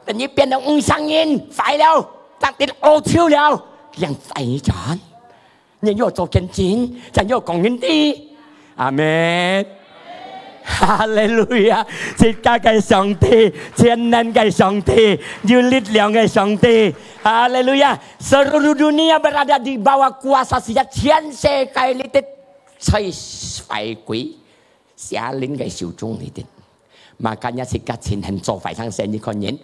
等你變到五香人壞了，當地歐洲了，ยัง壞你轉，你又做見證，ยัง又講人的。阿門。哈利路亞！自家个上帝，全能个上帝，有力量个上帝。哈利路亞！Seluruh dunia berada di bawah kuasa Dia，全世界裡的在壞鬼、邪靈个手中裡的。Makanya自家盡恨做壞生事，你看人，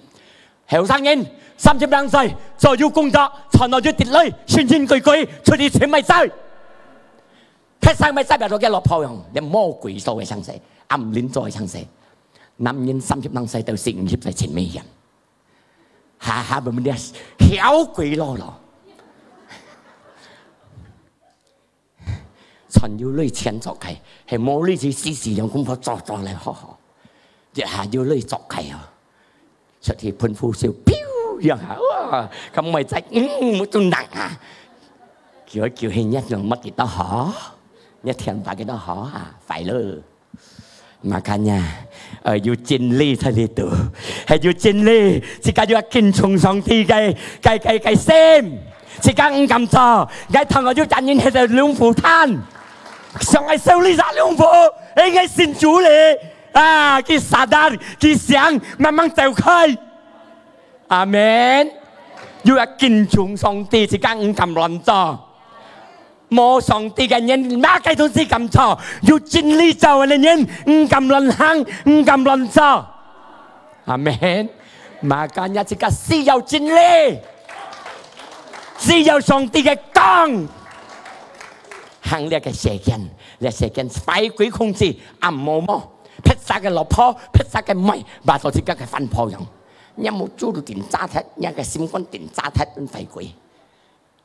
後生人，三十零歲，做有工作，賺到有得來，神神鬼鬼，出去尋買債。 佢生个細伯做个老婆樣，連魔鬼做个生事，暗靈做个生事。男人三十零歲到四五十歲盡危險，下下分人小鬼咯咯。賺有鐳錢做个，係無鐳就死死兩公婆做做來好好。這下有鐳做个哦。 出去噴火燒，飄一下，哇！該妹仔，嗯，都冷啊！叫一叫，係熱量乜幾多好？熱天把幾多好啊？快樂。Makanya，呃，有真理在裡肚，還有真理，自家就要敬重上帝个个个个心，自家毋敢做，𠊎聽過有隻人係在龍虎灘，想愛燒你隻龍虎，哎，𠊎信主咧。 啊，佢sadar，佢醒，慢慢走開。阿門。又要敬重上帝，自家毋敢亂做。無上帝个人，麼个東西敢做？有真理做个人，毋敢亂行，毋敢亂做。阿門。Makanya自家需要真理，需要上帝个光。行這个世間，這世間壞鬼控制，暗摸摸。 別儕个老婆，別儕个妹，話到自家个番婆樣。若目珠都定炸忒，若个心肝定炸忒，壞鬼。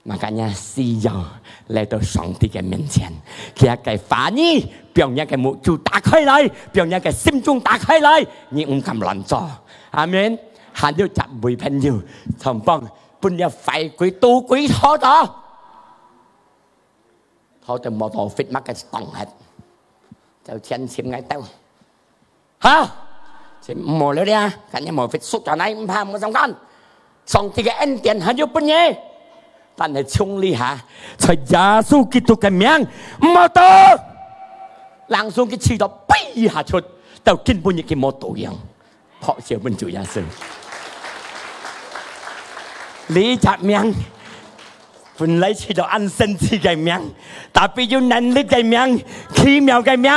Makanya需要來到上帝个面前，佢个話語，將若个目珠打開來，將若个心中打開來，你毋敢亂做。阿門。還有一位朋友，常幫分這壞鬼、賭鬼拖到，拖到摩托fit麼个擋忒，就前前个兜。 好，就無了了，今日無fit輸轉來，毋怕，無相干。上帝个恩典還有分你，但係從這下，在耶穌基督个名，毋好賭。冷爽佢試到飛下出，到今晡日佢無倒樣，拍手分主耶穌。這隻名 本來試到恁神奇个名，tapi有能力个名，奇妙个名，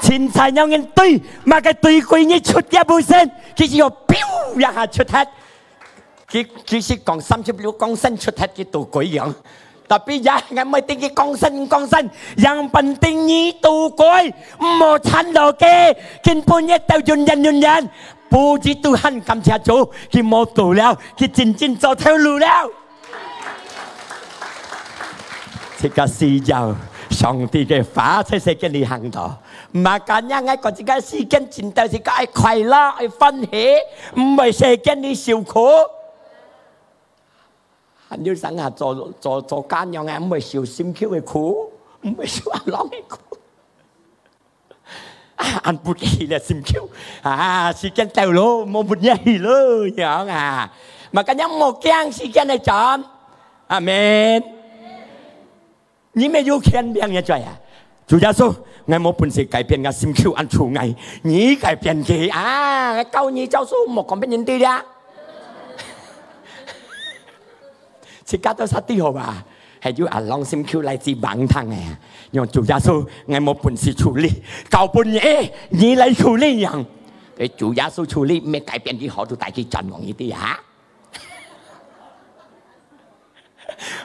凊彩仰人對，麼个對鬼你出也無聲，佢就要飆一下出忒。佢，佢係講三十六公升出忒，佢都鬼樣。Tapi也，𠊎毋愛定佢公升，公升，yang penting你都鬼，毋好纏落去，今晡日到永遠，永遠。Puji Tuhan，感謝主，佢無倒了，佢真正做頭路了。 自家需要上帝个話在世間裡行道。Makanya𠊎講自家世間盡到自家愛快樂，愛歡喜，毋會世間裡受苦。還有成下做，做，做家娘个，毋會受心臼个苦，毋會受阿郎个苦。 啊，恁不喜了心臼。啊，時間到咯，無分你去咯，樣啊。Makanya莫驚時間个轉。阿門。你乜有權柄个在啊。主耶穌，𠊎無本事改變𠊎心臼恁粗𠊎，你改變佢啊！教你教書，莫講別人對了。 自家都煞知好吧？還有阿郎心臼來自網聽个，用主耶穌，𠊎無本事處理，交分你，你來處理樣。對主耶穌處理，毋係改變佢好，就帶佢轉往一啲哈。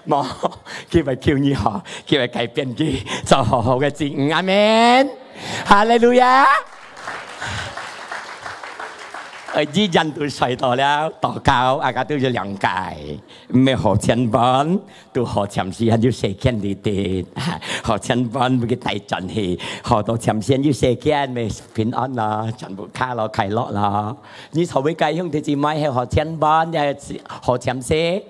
無，佢會救你好，佢會改變佢，做好好个子女。阿門。哈利路亞。呃，一人都睡到了，禱告，啊，佢都有兩個。 毋係好千萬，都好暫時，還有世間裡底，好千萬，毋去帶轉去，好到暫時有世間，乜平安咯，全部卡咯，快樂咯。你所謂个兄弟姊妹係好千萬，也係好暫時。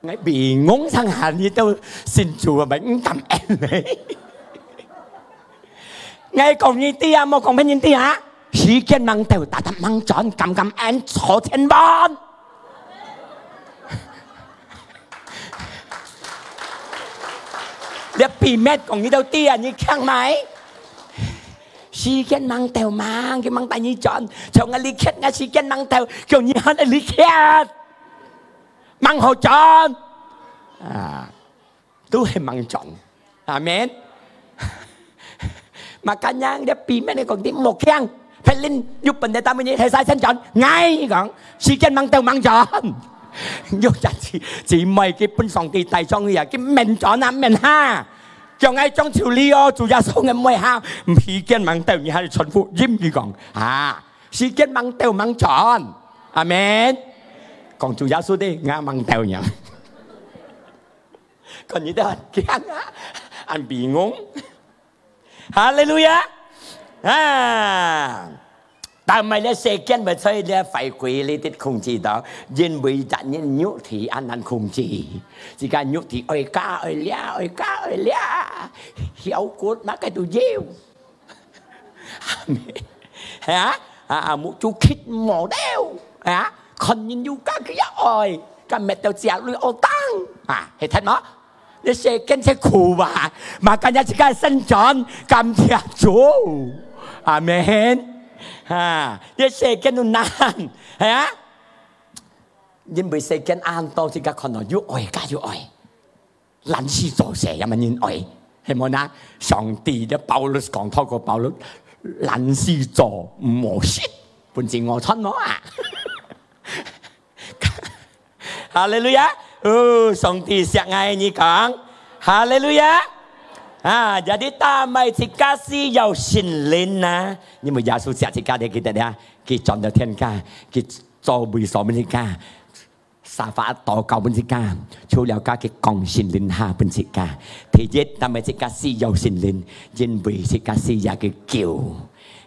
𠊎比戇上下，你都信主，𠊎毋感恩呢。𠊎講你知啊，莫講別人知啊。時間吂到，搭搭吂轉，敢敢恁坐天門？這秘密講你都知啊，你強買？時間吂到吂，佢吂帶你轉，像𠊎離開，𠊎時間吂到，叫你還愛離開，吂好轉啊！ 都係吂轉。阿門。Makanya這秘密你講你莫驚，別人有本事打你，係使先轉。𠊎講，時間吂到吂轉。有陣時姊妹佢分上帝帶上去啊，佢免轉啊，免哈。叫𠊎轉就離哦，主耶穌𠊎毋會哈。時間吂到，你還傳福音，佢講啊，時間吂到吂轉。阿門。講主耶穌的，𠊎吂到呀。 看你兜恁驚啊，恁bingung。哈利路亞！啊！但係這世間會在這壞鬼裡底控制到，因為人肉體恁難控制，自家肉體愛加愛掠，愛加愛掠，腰骨麼个都要。 係啊，啊，啊，目珠瞌無了，啊，看人又加佢也愛，敢搣到隻鐳哦當，啊，係聽無？這世間真苦啊，makanya自家生存，感謝主，阿門。啊，這世間都難，係啊，因為世間恁多，自家看到又愛，加又愛。 懶尸做事，有無人愛？係無呢？上帝个保羅講，透過保羅，懶尸做，毋好食，本身我穿無啊。哈利路亞！哦，上帝惜𠊎，你講，哈利路亞！啊，jadi但係自家需要聖靈啊，因為耶穌惜自家，你記得呀？佢轉到天家，佢做位所分自家。 沙發禱告分自家，除了佢降聖靈下分自家。第一，但係自家需要聖靈，因為自家需要佢救，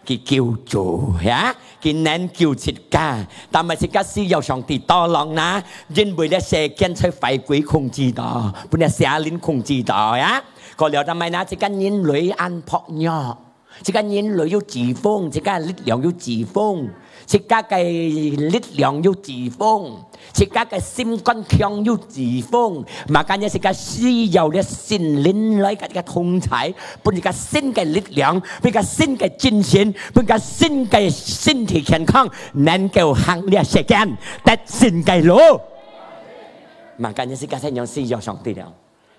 佢救主，呀，佢能救自家。但係自家需要上帝tolong哪，因為這世間在壞鬼控制到，分這邪靈控制到，呀。過了，但係呢，自家人類恁薄弱。 自家人類有疾風，自家力量有疾風，自家个力量有疾風，自家个心肝強有疾風，makanya自家需要這聖靈來甲自家同在，分自家新个力量，分自家新个精神，分自家新个身體健康，能夠行這世間，得勝个路。Makanya自家先用需要上帝了。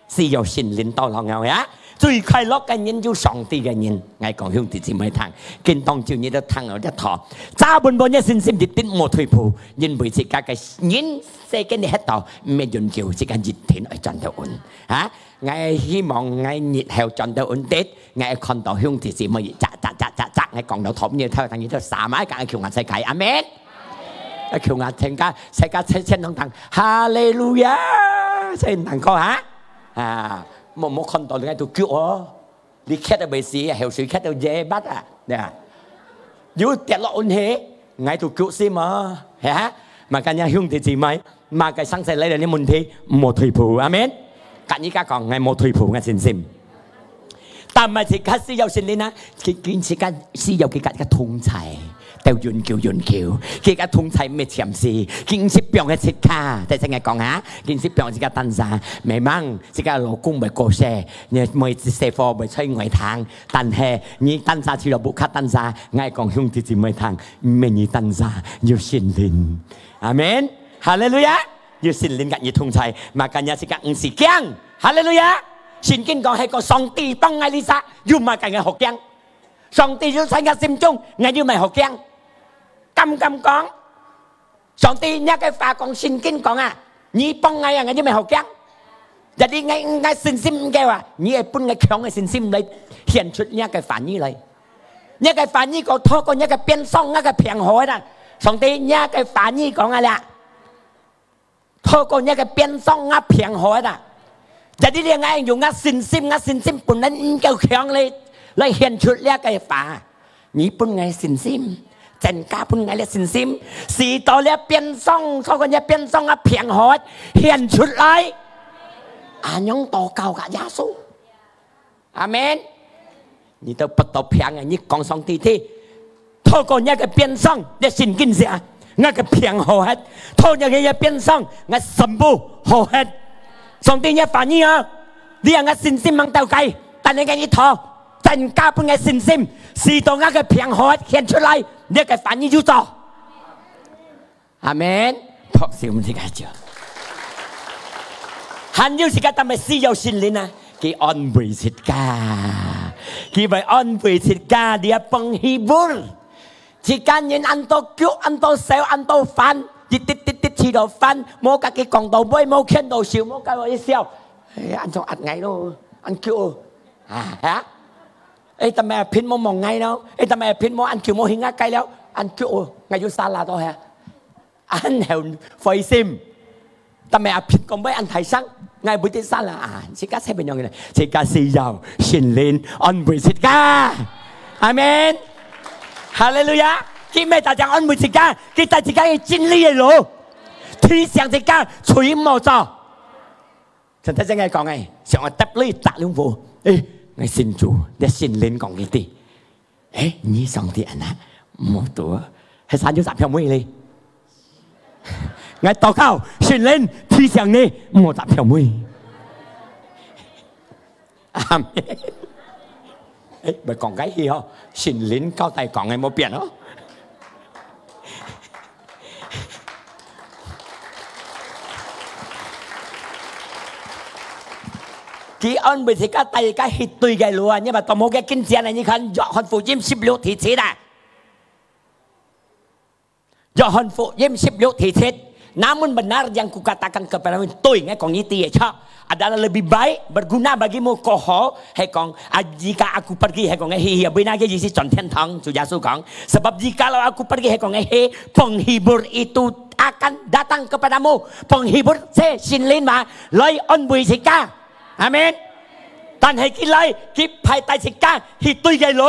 需要聖靈到浪後呀。最快樂个人就上帝个人。𠊎講兄弟姊妹聽，今當晝你都聽了這套，揸穩穩个信心一定莫退步，因為自家个人世間个歇到，毋係永久，自家一定愛轉到穩。啊，𠊎希望𠊎日後轉到穩啲，𠊎看到兄弟姊妹，扎扎扎扎扎，𠊎講到頭，你頭，你都三下，講求𠊎世界，阿門。啊，求𠊎全家，世界千千人聽，哈利路亞，真難過哈。 啊，莫莫看到你个都腳哦，你徛到袂死，口水徛到耶巴啊，呀，又跌落溫去，𠊎都腳死嘛，係哈？Makanya兄弟姊妹，麼个生死來了你問題，莫退步，阿門。甲你家講，𠊎莫退步，𠊎信心。 但係自家需要聖靈啊，佢佢自家需要佢个个同在，到永久永久，佢个同在毋係暫時，佢毋係放个自家，大聲个講啊，佢毋係放自家單儕，memang自家老公會過世，你每一世貨會在外堂，但係你單儕除了屋下單儕，𠊎講兄弟姊妹聽，毋係你單儕，有聖靈，阿門，哈利路亞。 有聖靈甲你同在，makanya自家毋使驚。哈利路亞！聖經講係講上帝幫𠊎這儕，有麼个𠊎好驚？上帝有在𠊎心中，𠊎有麼个好驚？敢敢講？上帝，若个話講，聖經講啊，你幫𠊎啊，𠊎有麼个好驚？Jadi𠊎𠊎信心毋夠啊，你愛分𠊎強个信心來顯出若个話語來。若个話語講，透過若个鞭傷，𠊎个病好个啦。上帝，若个話語講啊啦。 透過若个鞭傷啊病好个啦。Jadi這𠊎用𠊎信心，𠊎信心本來毋夠強咧，來顯出這个話。你分𠊎信心，增加分𠊎个信心，使到這鞭傷，透過這鞭傷啊病好，顯出來。恁樣禱告甲耶穌。 阿門。你都不到病啊，你講上帝聽，透過你个鞭傷，你信經寫，𠊎个病好忒，透過你个鞭傷，𠊎全部好忒。上帝，你个話語啊，你讓𠊎信心吂到該，但係你个一套，增加分𠊎信心，使到𠊎个病好忒顯出來，你个話語有做。阿門。拍手分自家主。還有自家當然需要聖靈啊，佢安慰自家，佢會安慰自家，你愛放希望。自家人恁多腳，恁多手，恁多煩，一滴滴滴去到煩，無甲佢講到尾，無牽到手，無甲佢笑，哎，恁種壓𠊎咯，恁久哦，啊，啊。 哎，但係阿平無望𠊎咯，哎，但係阿平無恁久無去𠊎該了，恁久哦，𠊎有salah到遐，恁後悔心。但係阿平講毋會恁大聲，𠊎毋會得salah啊，自家係毋樣个，自家需要聖靈安慰自家。阿門。哈利路亞！佢毋係單淨安慰自家，佢帶自家去真理个路，提醒自家，罪毋好做。 像頭先𠊎講个，像𠊎搭你搭兩步，誒，𠊎信主，你聖靈講佢知，誒，你上帝恁啊，毋好做啊，係三九十票妹咧。𠊎禱告，聖靈提醒你，毋好搭票妹。阿門。 誒，毋係講該去吼，聖靈交代講个無變哦。佢安慰自家，帶自家去對个路啊，你嘛當無个經驗啊，你看約翰福音十六第七啊。 約翰福音十六第七，namun benar yang kukatakan kepadamu，對，𠊎講你知个，adalah lebih baik berguna bagimu過好，係講，啊，jika aku pergi，係講，係，係，benar个意思轉天堂，主耶穌講，sebab jikalau aku pergi，係講，係，penghibur itu akan datang kepadamu，penghibur係聖靈嘛，來安慰自家，阿門。但係佢來，佢派帶自家去對个路。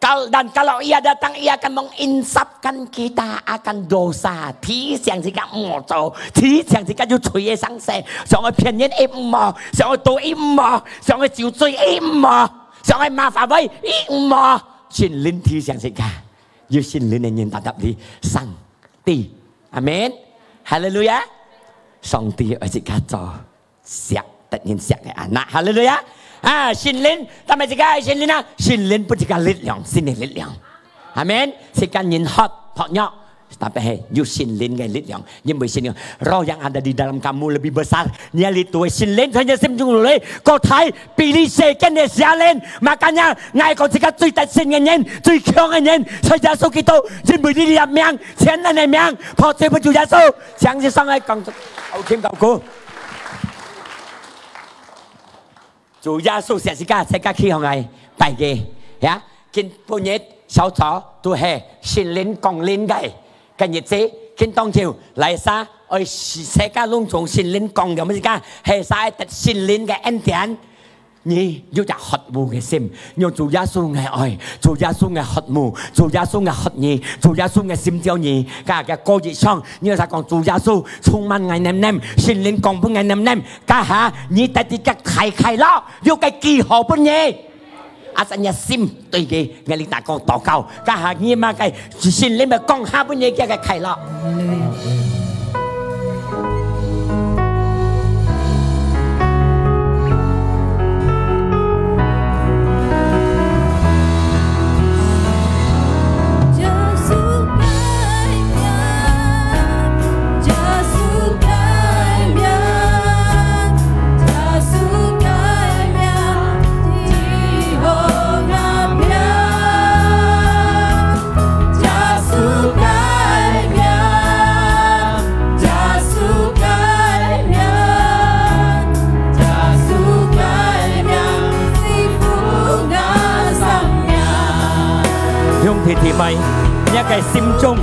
Kal-，dan kalau ia datang, ia akan menginsafkan kita akan dosa。提醒自家毋好做，提醒自家有罪个生死，想愛騙人也毋好，想愛賭也毋好，想愛酒醉也毋好，想愛麻煩位也毋好。聖靈提醒自家，有聖靈个人搭搭你，上帝。阿門。哈利路亞。上帝愛自家做 惜，得人惜个啊，那，哈利路亞！啊，聖靈，但係自家愛聖靈啊，聖靈分自家力量，新个力量。阿門。自家人渴，薄弱，tapi係有聖靈个力量，因為聖靈，Roh yang ada di dalam kamu lebih besar。你裡肚个聖靈在你心中裡，過大，比你世間个邪靈，makanya，𠊎講自家最得勝个人，最強个人，在耶穌基督，因為你个名，全能个名，拍手分主耶穌，請你上來講，好，請到歌。 主耶穌十字架，自家去向外拜个，呀，今晡日小組都係聖靈降臨个，个日子，今當晝來儕愛自家攏總聖靈降臨个時間，係儕愛得聖靈个恩典。你有隻渴慕个心，用主耶穌个愛，主耶穌个渴慕，主耶穌个渴你，主耶穌个心焦你，甲个歌一唱，你有儕講主耶穌充滿𠊎淰淰，聖靈降分𠊎淰淰， 該下你得到个大快樂，有个記號分你。啊，在你心對个，𠊎領大家禱告，該下你嘛个聖靈个降下分你个快樂。兄弟姊妹，若个心中，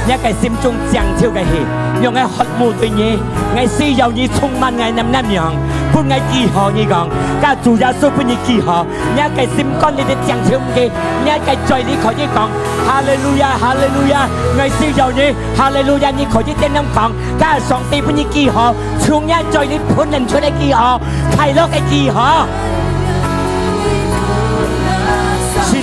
若个心中正透个氣，用个渴慕對你，𠊎需要你充滿𠊎淰淰樣，分𠊎記號，你講，甲主耶穌分你記號，若个心肝裡个正透个，若个嘴裡可以講，哈利路亞，哈利路亞，𠊎需要你，哈利路亞，你可以點樣講，甲上帝分你記號，從若嘴裡噴出个記號，快樂个記號。